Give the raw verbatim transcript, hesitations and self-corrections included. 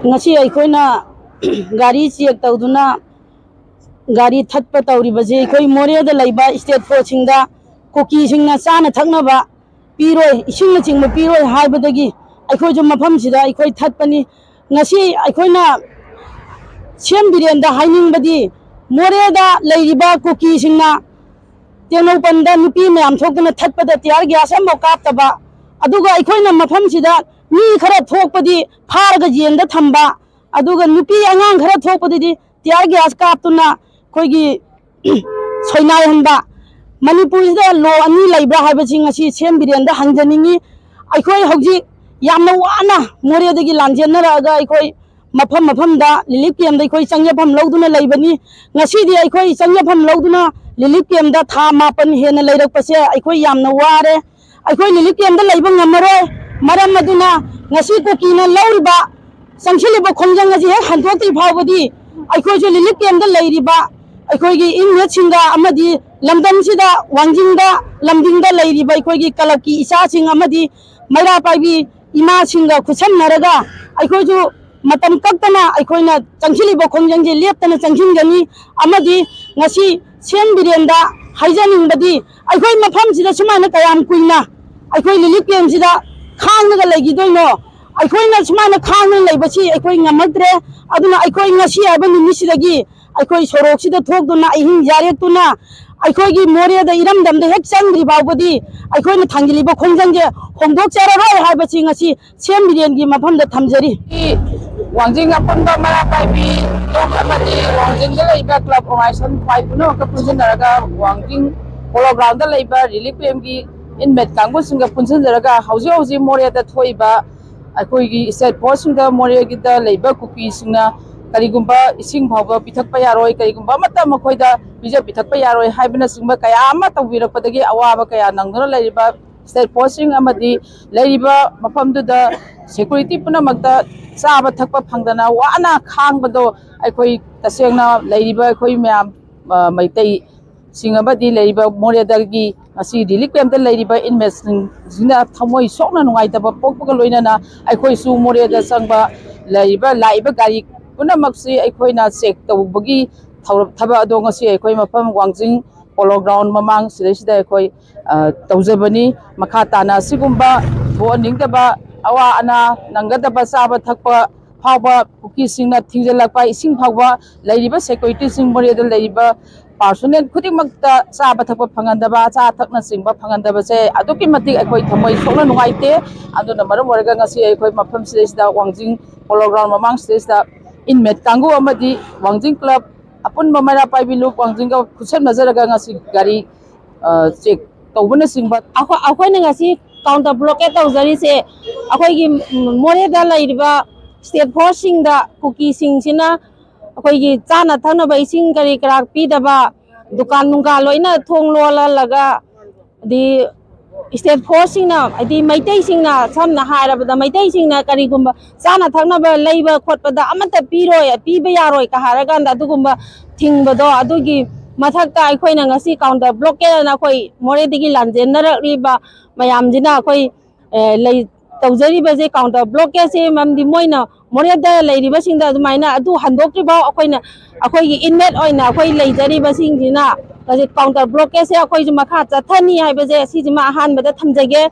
ꯉꯁꯤ ꯑꯩꯈꯣꯏꯅ ꯒꯥꯔꯤ ꯆꯦꯛ ꯇꯧꯗꯨꯅ ꯒꯥꯔꯤ ꯊꯠꯄ ꯇꯧꯔꯤꯕꯁꯤ ꯑꯩꯈꯣꯏ ꯃꯣꯔꯦꯗ ꯂꯩꯕ ꯏꯁꯇꯦꯠ ꯐꯣꯔꯁꯁꯤꯡꯗ ꯀꯨꯀꯤꯁꯤꯡꯅ ꯆꯥꯅ ꯊꯛꯅꯕ ꯄꯤꯔꯣꯏ, ꯏꯁꯤꯡꯅꯆꯤꯡꯕ ꯄꯤꯔꯣꯏ ꯍꯥꯏꯕꯗꯒꯤ ꯑꯩꯈꯣꯏꯁꯨ ꯃꯐꯝꯁꯤꯗ ꯑꯩꯈꯣꯏ ꯊꯠꯄꯅꯤ꯫ ꯉꯁꯤ ꯑꯩꯈꯣꯏꯅ ꯁꯤ ꯑꯦꯝ ꯕꯤꯔꯦꯟꯗ ꯍꯥꯏꯅꯤꯡꯕꯗꯤ, ꯃꯣꯔꯦꯗ ꯂꯩꯔꯤꯕ ꯀꯨꯀꯤꯁꯤꯡꯅ ꯇꯦꯡꯅꯧꯄꯜꯗ ꯅꯨꯄꯤ ꯃꯌꯥꯝ ꯊꯣꯛꯇꯨꯅ ꯊꯠꯄꯗ ꯇꯤꯌꯥꯔ ꯒ꯭ꯌꯥꯁ ꯑꯃꯐꯥꯎ ꯀꯥꯞꯇꯕ, ꯑꯗꯨꯒ ꯑꯩꯈꯣꯏꯅ ꯃꯐꯝꯁꯤꯗ ꯃꯤ ꯈꯔ ꯊꯣꯛꯄꯗꯤ ꯐꯥꯔꯒ ꯖꯦꯜꯗ ꯊꯝꯕ, ꯑꯗꯨꯒ ꯅꯨꯄꯤ ꯑꯉꯥꯡ ꯈꯔ ꯊꯣꯛꯄꯗꯨꯗꯤ ꯇꯤꯌꯥꯔ ꯒ꯭ꯌꯥꯁ ꯀꯥꯞꯇꯨꯅ ꯑꯩꯈꯣꯏꯒꯤ ꯁꯣꯏꯅꯥꯏꯍꯟꯕ꯫ ꯃꯅꯤꯄꯨꯔꯁꯤꯗ ꯂꯣ ꯑꯅꯤ ꯂꯩꯕ꯭ꯔꯥ ꯍꯥꯏꯕꯁꯤ ꯉꯁꯤ ꯁꯤ ꯑꯦꯝ ꯕꯤꯔꯦꯟꯗ ꯍꯪꯖꯅꯤꯡꯉꯤ꯫ ꯑꯩꯈꯣꯏ ꯍꯧꯖꯤꯛ ꯌꯥꯝꯅ ꯋꯥꯅ ꯃꯣꯔꯦꯗꯒꯤ ꯂꯥꯟꯖꯦꯟꯅꯔꯛꯑꯒ ꯑꯩꯈꯣꯏ ꯃꯐꯝ ꯃꯐꯝꯗ ꯔꯤꯂꯤꯐ ꯀꯦꯝꯗ ꯑꯩꯈꯣꯏ ꯆꯪꯖꯐꯝ ꯂꯧꯗꯨꯅ ꯂꯩꯕꯅꯤ꯫ ꯉꯁꯤꯗꯤ ꯑꯩꯈꯣꯏ ꯆꯪꯖꯐꯝ ꯂꯧꯗꯨꯅ ꯔꯤꯂꯤꯐ ꯀꯦꯝꯗ ꯊꯥ ꯃꯥꯄꯟ ꯍꯦꯟꯅ ꯂꯩꯔꯛꯄꯁꯦ ꯑꯩꯈꯣꯏ ꯌꯥꯝꯅ ꯋꯥꯔꯦ꯫ ꯑꯩꯈꯣꯏ ꯔꯤꯂꯤꯐ ꯀꯦꯝꯗ ꯂꯩꯕ ꯉꯝꯃꯔꯣꯏ꯫ ꯃꯔꯝ ꯑꯗꯨꯅ ꯉꯁꯤ ꯀꯨꯀꯤꯅ ꯂꯧꯔꯤꯕ, ꯆꯪꯁꯤꯜꯂꯤꯕ ꯈꯣꯡꯖꯪ ꯑꯁꯤ ꯍꯦꯛ ꯍꯟꯗꯣꯛꯇ꯭ꯔꯤ ꯐꯥꯎꯕꯗꯤ ꯑꯩꯈꯣꯏꯁꯨ ꯔꯤꯂꯤꯐ ꯀꯦꯝꯗ ꯂꯩꯔꯤꯕ ꯑꯩꯈꯣꯏꯒꯤ ꯏꯟꯃꯦꯠꯁꯤꯡꯒ ꯑꯃꯗꯤ ꯂꯝꯗꯝꯁꯤꯗ ꯋꯥꯡꯖꯤꯡꯗ, ꯂꯝꯗꯤꯡꯗ ꯂꯩꯔꯤꯕ ꯑꯩꯈꯣꯏꯒꯤ ꯀꯂꯕꯀꯤ ꯏꯆꯥꯁꯤꯡ ꯑꯃꯗꯤ ꯃꯩꯔꯥ ꯄꯥꯏꯕꯤ ꯏꯃꯥꯁꯤꯡꯒ ꯈꯨꯠꯁꯝꯅꯔꯒ ꯑꯩꯈꯣꯏꯁꯨ ꯃꯇꯝ ꯀꯛꯇꯅ ꯑꯩꯈꯣꯏꯅ ꯆꯪꯁꯤꯜꯂꯤꯕ ꯈꯣꯡꯖꯪꯁꯦ ꯂꯦꯞꯇꯅ ꯆꯪꯁꯤꯟꯒꯅꯤ꯫ ꯑꯃꯗꯤ ꯉꯁꯤ ꯁꯤ ꯑꯦꯝ ꯕꯤꯔꯦꯟꯗ ꯍꯥꯏꯖꯅꯤꯡꯕꯗꯤ, ꯑꯩꯈꯣꯏ ꯃꯐꯝꯁꯤꯗ ꯁꯨꯃꯥꯏꯅ ꯀꯌꯥꯝ ꯀꯨꯏꯅ ꯑꯩꯈꯣꯏ ꯔꯤꯂꯤꯐ ꯀꯦꯝꯁꯤꯗ ꯈꯥꯡꯉꯒ ꯂꯩꯈꯤꯗꯣꯏꯅꯣ? ꯑꯩꯈꯣꯏꯅ ꯁꯨꯃꯥꯏꯅ ꯈꯥꯡꯗꯨꯅ ꯂꯩꯕꯁꯤ ꯑꯩꯈꯣꯏ ꯉꯝꯃꯛꯇ꯭ꯔꯦ꯫ ꯑꯗꯨꯅ ꯑꯩꯈꯣꯏ ꯉꯁꯤ ꯍꯥꯏꯕ ꯅꯨꯃꯤꯠꯁꯤꯗꯒꯤ ꯑꯩꯈꯣꯏ ꯁꯣꯔꯣꯛꯁꯤꯗ ꯊꯣꯛꯇꯨꯅ, ꯑꯍꯤꯡ ꯌꯥꯔꯦꯛꯇꯨꯅ, ꯑꯩꯈꯣꯏꯒꯤ ꯃꯣꯔꯦꯗ ꯏꯔꯝꯗꯝꯗ ꯍꯦꯛ ꯆꯪꯗ꯭ꯔꯤ ꯐꯥꯎꯕꯗꯤ ꯑꯩꯈꯣꯏꯅ ꯊꯥꯡꯖꯤꯜꯂꯤꯕ ꯈꯣꯡꯖꯪꯁꯦ ꯍꯣꯡꯗꯣꯛꯆꯔꯔꯣꯏ ꯍꯥꯏꯕꯁꯤ ꯉꯁꯤ ꯁꯤ ꯑꯦꯝ ꯕꯤꯔꯦꯟꯒꯤ ꯃꯐꯝꯗ ꯊꯝꯖꯔꯤ꯫ ꯋꯥꯡꯖꯤꯡ ꯑꯄꯨꯟꯕ ꯃꯩꯔꯥ ꯄꯥꯏꯕꯤ ꯂꯣꯛ ꯑꯃꯗꯤ ꯋꯥꯡꯖꯤꯡꯗ ꯂꯩꯕ ꯀ꯭ꯂꯕ ꯑꯣꯔꯒꯅꯥꯏꯖꯦꯁꯟ ꯈ꯭ꯋꯥꯏ ꯄꯨꯝꯅꯃꯛꯀ ꯄꯨꯟꯁꯤꯟꯅꯔꯒ ꯋꯥꯡꯖꯤꯡ ꯄꯣꯂꯣ ꯒ꯭ꯔꯥꯎꯟꯗ ꯂꯩꯕ ꯔꯤꯂꯤꯐ ꯀꯦꯝꯒꯤ ꯏꯟꯃꯦꯠ ꯀꯥꯡꯕꯨꯁꯤꯡꯒ ꯄꯨꯟꯁꯤꯟꯖꯔꯒ ꯍꯧꯖꯤꯛ ꯍꯧꯖꯤꯛ ꯃꯣꯔꯦꯗ ꯊꯣꯛꯏꯕ ꯑꯩꯈꯣꯏꯒꯤ ꯏꯁꯇꯦꯠ ꯐꯣꯔꯁꯁꯤꯡꯗ ꯃꯣꯔꯦꯒꯤꯗ ꯂꯩꯕ ꯀꯨꯀꯤꯁꯤꯡꯅ ꯀꯔꯤꯒꯨꯝꯕ ꯏꯁꯤꯡ ꯐꯥꯎꯕ ꯄꯤꯊꯛꯄ ꯌꯥꯔꯣꯏ, ꯀꯔꯤꯒꯨꯝꯕ ꯑꯃꯠꯇ ꯃꯈꯣꯏꯗ ꯄꯤꯖ ꯄꯤꯊꯛꯄ ꯌꯥꯔꯣꯏ ꯍꯥꯏꯕꯅꯆꯤꯡꯕ ꯀꯌꯥ ꯑꯃ ꯇꯧꯕꯤꯔꯛꯄꯗꯒꯤ ꯑꯋꯥꯕ ꯀꯌꯥ ꯅꯪꯗꯨꯅ ꯂꯩꯔꯤꯕ ꯏꯁꯇꯦꯠ ꯐꯣꯔꯁꯁꯤꯡ ꯑꯃꯗꯤ ꯂꯩꯔꯤꯕ ꯃꯐꯝꯗꯨꯗ ꯁꯦꯀ꯭ꯌꯨꯔꯤꯇꯤ ꯄꯨꯝꯅꯃꯛꯇ ꯆꯥꯕ ꯊꯛꯄ ꯐꯪꯗꯅ ꯋꯥꯅ ꯈꯥꯡꯕꯗꯣ ꯑꯩꯈꯣꯏ ꯇꯁꯦꯡꯅ ꯂꯩꯔꯤꯕ ꯑꯩꯈꯣꯏ ꯃꯌꯥꯝ, ꯑ, ꯃꯩꯇꯩꯁꯤꯡ ꯑꯃꯗꯤ ꯂꯩꯔꯤꯕ ꯃꯣꯔꯦꯗꯒꯤ ꯉꯁꯤ ꯔꯤꯂꯤꯐ ꯀꯦꯝꯞꯇ ꯂꯩꯔꯤꯕ ꯏꯟꯃꯦꯠꯁꯤꯡꯁꯤꯅ ꯊꯃꯣꯏ ꯁꯣꯛꯅ ꯅꯨꯡꯉꯥꯏꯇꯕ ꯄꯣꯛꯄꯒ ꯂꯣꯏꯅꯅ ꯑꯩꯈꯣꯏꯁꯨ ꯃꯣꯔꯦꯗ ꯆꯪꯕ ꯂꯩꯔꯤꯕ, ꯂꯥꯛꯏꯕ ꯒꯥꯔꯤ ꯄꯨꯝꯅꯃꯛꯁꯤ ꯑꯩꯈꯣꯏꯅ ꯆꯦꯛ ꯇꯧꯕꯒꯤ ꯊꯧꯔꯝ, ꯊꯕꯛ ꯑꯗꯣ ꯉꯁꯤ ꯑꯩꯈꯣꯏ ꯃꯐꯝ ꯋꯥꯡꯖꯤꯡ ꯄꯣꯂꯣ ꯒ꯭ꯔꯥꯎꯟ ꯃꯃꯥꯡ ꯁꯤꯗꯩꯁꯤꯗ ꯑꯩꯈꯣꯏ, ꯑ, ꯇꯧꯖꯕꯅꯤ꯫ ꯃꯈꯥ ꯇꯥꯅ ꯑꯁꯤꯒꯨꯝꯕ ꯊꯣꯛꯍꯟꯅꯤꯡꯗꯕ, ꯑꯋꯥ ꯑꯅꯥ ꯅꯪꯒꯗꯕ, ꯆꯥꯕ ꯊꯛꯄ ꯐꯥꯎꯕ ꯀꯨꯀꯤꯁꯤꯡꯅ ꯊꯤꯡꯖꯤꯜꯂꯛꯄ, ꯏꯁꯤꯡ ꯐꯥꯎꯕ ꯂꯩꯔꯤꯕ ꯁꯦꯀ꯭ꯌꯨꯔꯤꯇꯤꯁꯤꯡ, ꯃꯣꯔꯦꯗ ꯂꯩꯔꯤꯕ ꯄꯥꯔꯁꯣꯅꯦꯜ ꯈꯨꯗꯤꯡꯃꯛꯇ ꯆꯥꯕ ꯊꯛꯄ ꯐꯪꯍꯟꯗꯕ, ꯑꯆꯥ ꯑꯊꯛꯅꯆꯤꯡꯕ ꯐꯪꯍꯟꯗꯕꯁꯦ ꯑꯗꯨꯛꯀꯤ ꯃꯇꯤꯛ ꯑꯩꯈꯣꯏ ꯊꯃꯣꯏ ꯁꯣꯛꯅ ꯅꯨꯡꯉꯥꯏꯇꯦ꯫ ꯑꯗꯨꯅ ꯃꯔꯝ ꯑꯣꯏꯔꯒ ꯉꯁꯤ ꯑꯩꯈꯣꯏ ꯃꯐꯝꯁꯤꯗꯩꯁꯤꯗ, ꯋꯥꯡꯖꯤꯡ ꯄꯣꯂꯣ ꯒ꯭ꯔꯥꯎꯟ ꯃꯃꯥꯡꯁꯤꯗꯩꯁꯤꯗ ꯏꯟꯃꯦꯠ ꯀꯥꯡꯕꯨ ꯑꯃꯗꯤ ꯋꯥꯡꯖꯤꯡ ꯀ꯭ꯂꯕ ꯑꯄꯨꯟꯕ ꯃꯩꯔꯥ ꯄꯥꯏꯕꯤ ꯂꯨꯞ ꯋꯥꯡꯖꯤꯡꯒ ꯈꯨꯠꯁꯝꯅꯖꯔꯒ ꯉꯁꯤ ꯒꯥꯔꯤ, ꯑ, ꯆꯦꯛ ꯇꯧꯕꯅꯆꯤꯡꯕ꯫ ꯑꯩꯈꯣꯏ, ꯑꯩꯈꯣꯏꯅ ꯉꯁꯤ ꯀꯥꯎꯟꯇꯔ ꯕ꯭ꯂꯣꯀꯦꯠ ꯇꯧꯖꯔꯤꯁꯦ, ꯑꯩꯈꯣꯏꯒꯤ ꯃꯣꯔꯦꯗ ꯂꯩꯔꯤꯕ ꯁ꯭ꯇꯦꯠ ꯐꯣꯔꯁꯁꯤꯡꯗ ꯀꯨꯀꯤꯁꯤꯡꯁꯤꯅ ꯑꯩꯈꯣꯏꯒꯤ ꯆꯥꯅ ꯊꯛꯅꯕ ꯏꯁꯤꯡ ꯀꯔꯤ ꯀꯔꯥ ꯄꯤꯗꯕ, ꯗꯨꯀꯥꯟ ꯅꯨꯡꯒꯥꯟ ꯂꯣꯏꯅ ꯊꯣꯡ ꯂꯣꯜꯍꯜꯂꯒ, ꯑꯗꯩ ꯁ꯭ꯇꯦꯠ ꯐꯣꯔꯁꯁꯤꯡꯅ, ꯍꯥꯏꯗꯤ ꯃꯩꯇꯩꯁꯤꯡꯅ, ꯁꯝꯅ ꯍꯥꯏꯔꯕꯗ ꯃꯩꯇꯩꯁꯤꯡꯅ ꯀꯔꯤꯒꯨꯝꯕ ꯆꯥꯅ ꯊꯛꯅꯕ ꯂꯩꯕ ꯈꯣꯠꯄꯗ ꯑꯃꯠꯇ ꯄꯤꯔꯣꯏ, ꯄꯤꯕ ꯌꯥꯔꯣꯏ ꯀ ꯍꯥꯏꯔꯀꯥꯟꯗ ꯑꯗꯨꯒꯨꯝꯕ ꯊꯤꯡꯕꯗꯣ, ꯑꯗꯨꯒꯤ ꯃꯊꯛꯇ ꯑꯩꯈꯣꯏꯅ ꯉꯁꯤ ꯀꯥꯎꯟꯇꯔ ꯕ꯭ꯂꯣꯀꯦꯠ ꯑꯅ ꯑꯩꯈꯣꯏ ꯃꯣꯔꯦꯗꯒꯤ ꯂꯥꯟꯖꯦꯟꯅꯔꯛꯂꯤꯕ ꯃꯌꯥꯝꯁꯤꯅ ꯑꯩꯈꯣꯏ, ꯑꯦ, ꯂꯩ, ꯇꯧꯖꯔꯤꯕꯁꯦ ꯀꯥꯎꯟꯇꯔ ꯕ꯭ꯂꯣꯀꯦꯠꯁꯦ, ꯃꯔꯝꯗꯤ ꯃꯣꯏꯅ ꯃꯣꯔꯦꯗ ꯂꯩꯔꯤꯕꯁꯤꯡꯗ ꯑꯗꯨꯃꯥꯏꯅ ꯑꯗꯨ ꯍꯟꯗꯣꯛꯇ꯭ꯔꯤꯐꯥꯎ ꯑꯩꯈꯣꯏꯅ, ꯑꯩꯈꯣꯏꯒꯤ ꯏꯟꯃꯦꯠ ꯑꯣꯏꯅ ꯑꯩꯈꯣꯏ ꯂꯩꯖꯔꯤꯕꯁꯤꯡꯁꯤꯅ ꯍꯧꯖꯤꯛ ꯀꯥꯎꯟꯇꯔ ꯕ꯭ꯂꯣꯀꯦꯠꯁꯦ ꯑꯩꯈꯣꯏꯁꯨ ꯃꯈꯥ ꯆꯠꯊꯅꯤ ꯍꯥꯏꯕꯁꯦ ꯁꯤꯁꯤꯃ ꯑꯍꯥꯟꯕꯗ ꯊꯝꯖꯒꯦ꯫